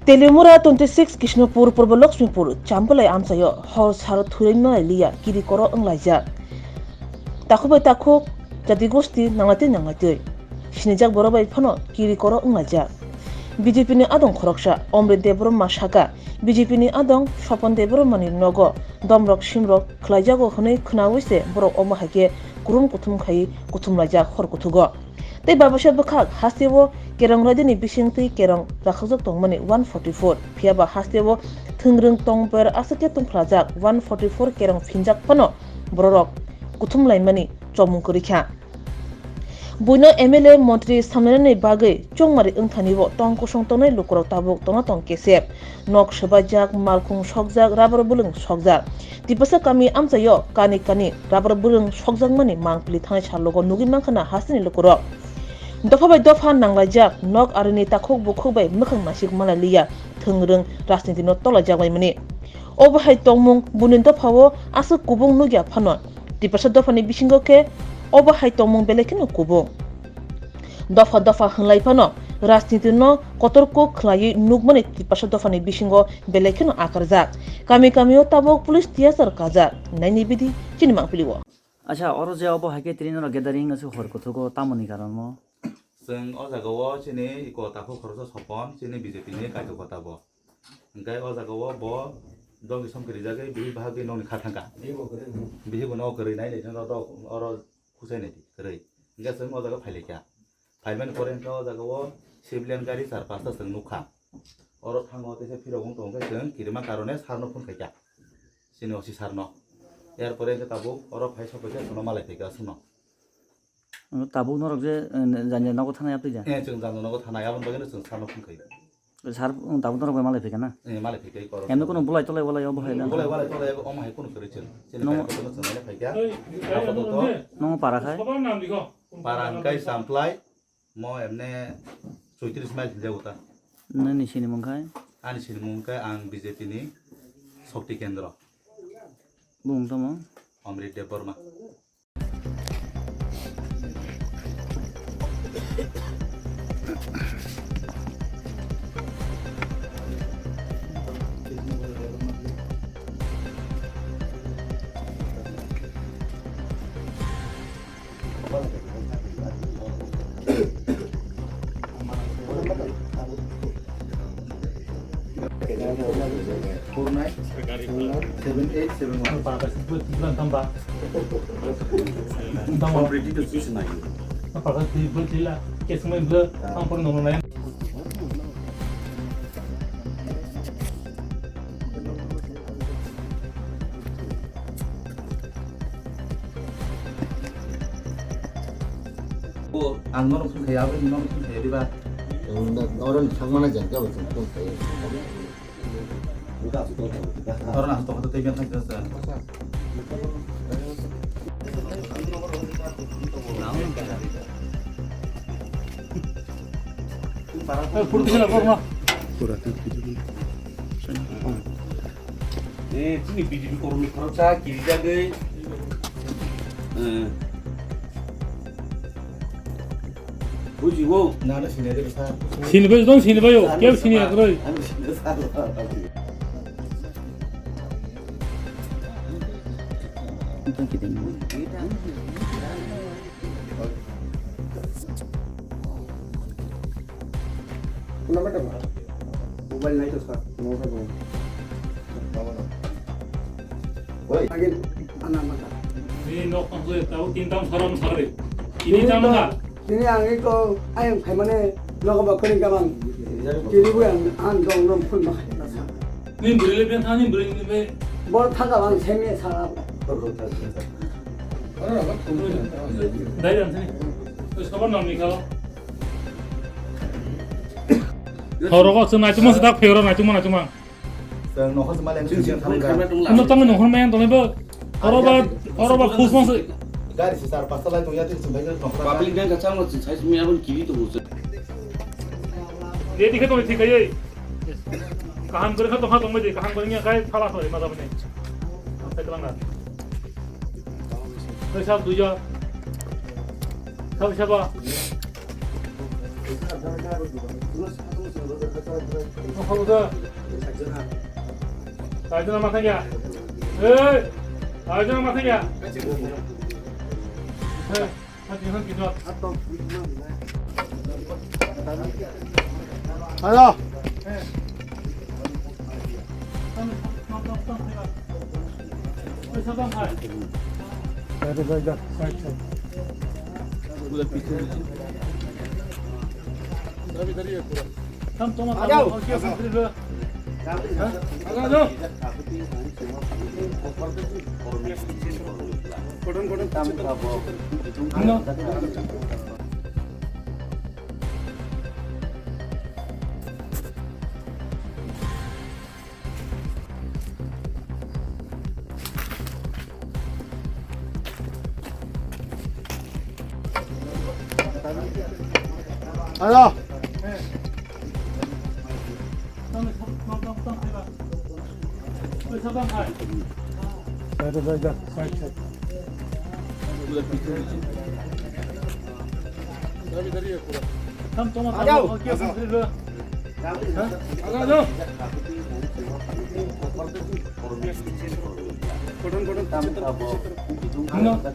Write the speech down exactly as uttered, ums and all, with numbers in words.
Telimura twenty six Kishnopur Purbo Lakshmipur Chambalai amchaio hor sar thwrwngma liya kiri koro wnglaijak. Takhuk bai takhuk jati gosti nanglaitwi nanglaitwi sinijak borok bai phano kiri koro wnglaijak. B J P ni adong khoroksa Omrit Debbarma saka, B J P ni adong Sopon Debbarma ni nogo domrok simrok khlaijago hwnwi khwnawi se borok omo hai khe kurum kuthum khai kuthumlaijak hor kuthugo. Tei babasa bwkhak hasteo kerong raidini bisingtwi kerong rakhokjak tongmani one forty four, phiyaba hasteo thwngrwng tongper aswk khe tongphlajak one forty four kerong phinjak phano bororok kuthumlaimani chomung kwrwi kha. Buino M L A montri samnainani bagwi chongmari wngthanibo tong kosong tongnai lukurok tabuk tongna tong kesep. Nok swbaijak, malkhung sokjak, rubber bwlwng sokjak. Tipasa kami amchaio kani kani rubber bwlwng sokjakmani mangpili thangnai salogo nugwi mankha na hasteni lukurok. Dopha bai dopha nanglaijak, nok arini takhuk bukhuk bai mwkhang naisik manlaiya, thwngrwng rajnitino tolaijak laimani. Obo hai tongmung buini dophao aswk kubung nukya phano, Tiprasa dophani bisingo khe obo hai tongmung belai kheno kubung. Dopha dopha hwnlai phano rajnitino kotor kok khwlaiwi nukmani Tiprasa dophani bisingo belai kheno akarjak. Kami kamio tabuk police tiyachar kajak. Naini bidi chini mangpili o. Acha, oro je obo hai khe tini norok gathering aswk hor kuthugo tamoni karonmo? Chwng o jaga o chini iko takhuk khoroksa Sopon, chini B J P ni kaitor kota bo. Hwnkhe o jaga o bo dogi somkhe rijagwi bihik bahagwi nokni kha thangkha. Bihik bo kwrwi. Bihik bo nogo kwrwi nai nai oro, oro khusai nai di kwrwi. Hwnkhe chwng o jaga phailaikha. Phaimani pore hwnkhe o jaga o civilian gari char pasta chwng nukha. Oro thango teisa phirok wng tongkhe chwng kirima karone sir no phone khaikha. Chini O C sir no. Yar pore hwnkhe tabuk oro phai sokphaikhe chwngno malai phaikha aswkno. Tabuk norok je, eh, janja nogo thanai yaptwi ja? Eh, chwng janja nogo thanai, aboni bagwino chwng sir no phone khaio. Sir, tabuk norok bai malai phaikha na? Eh, malai phaikha, korok. Emno kono bulai tolai walai obo hai na? Bulai walai tolai omo hai kono kwrwi chwng. Chini nongo kaitor no chwng malai phaikha. Apato to. Nongo para khai? Para hwnkhe Champlai, mo emne choitris mile hinjago ta. Nini sinimung khai? Ani sinimung khai ang B J P ni Shakti Kendra. Bumung tamo? Omrit Debbarma. Four nine seven eight seven one. Complete itu sih nai. Ang nono phone khai, aboni nono phone khai diba? Oro ni thangmana jang khe abo phone khai. Oro na to tei biang khai. Eh, chini B J P kormi khoroksa kirijagwi. Eh. Bujigo. Nana sini de sa. Sini bai don sini bai o. Keu sini akroi. Ano sini sa. Thank you, thank you. Kuna mata ba? Mobile nai to sa, mobile ba. Oi. Again, ana mata. Ni nok ang tu tahu tintang saram sari. Ini sama ka? Ini ang iko ayam khai mane nok ba kering kamang. Kiri bu ang an dong nom phun ma. Ni beri le biang thani beri ni be. Bor thaka bang semi sa. Dai dan sini. Terus kapan nang nikah? Horo kok senai cuma sedak phero nai cuma nai cuma. Seng nohor cuma leng sing sing thanai da. Ano tangan nohor mayan tolai ba. Oro ba, oro ba khus mas. Gari si sar pasta lai tong ya tik sumbai nohor. Public dan kacang mas sai sumi abon kiri to bujhe. Ye dikhe to thik hai. Kaham kore kha to kha tong mai de, kaham kore nya kai phala to ma da bane. Sai kalanga. Oi, sab duijon. Sab saba. Taidona matanya. Hei, taidona matanya. Hei, hati hati jot. Hello. Hello.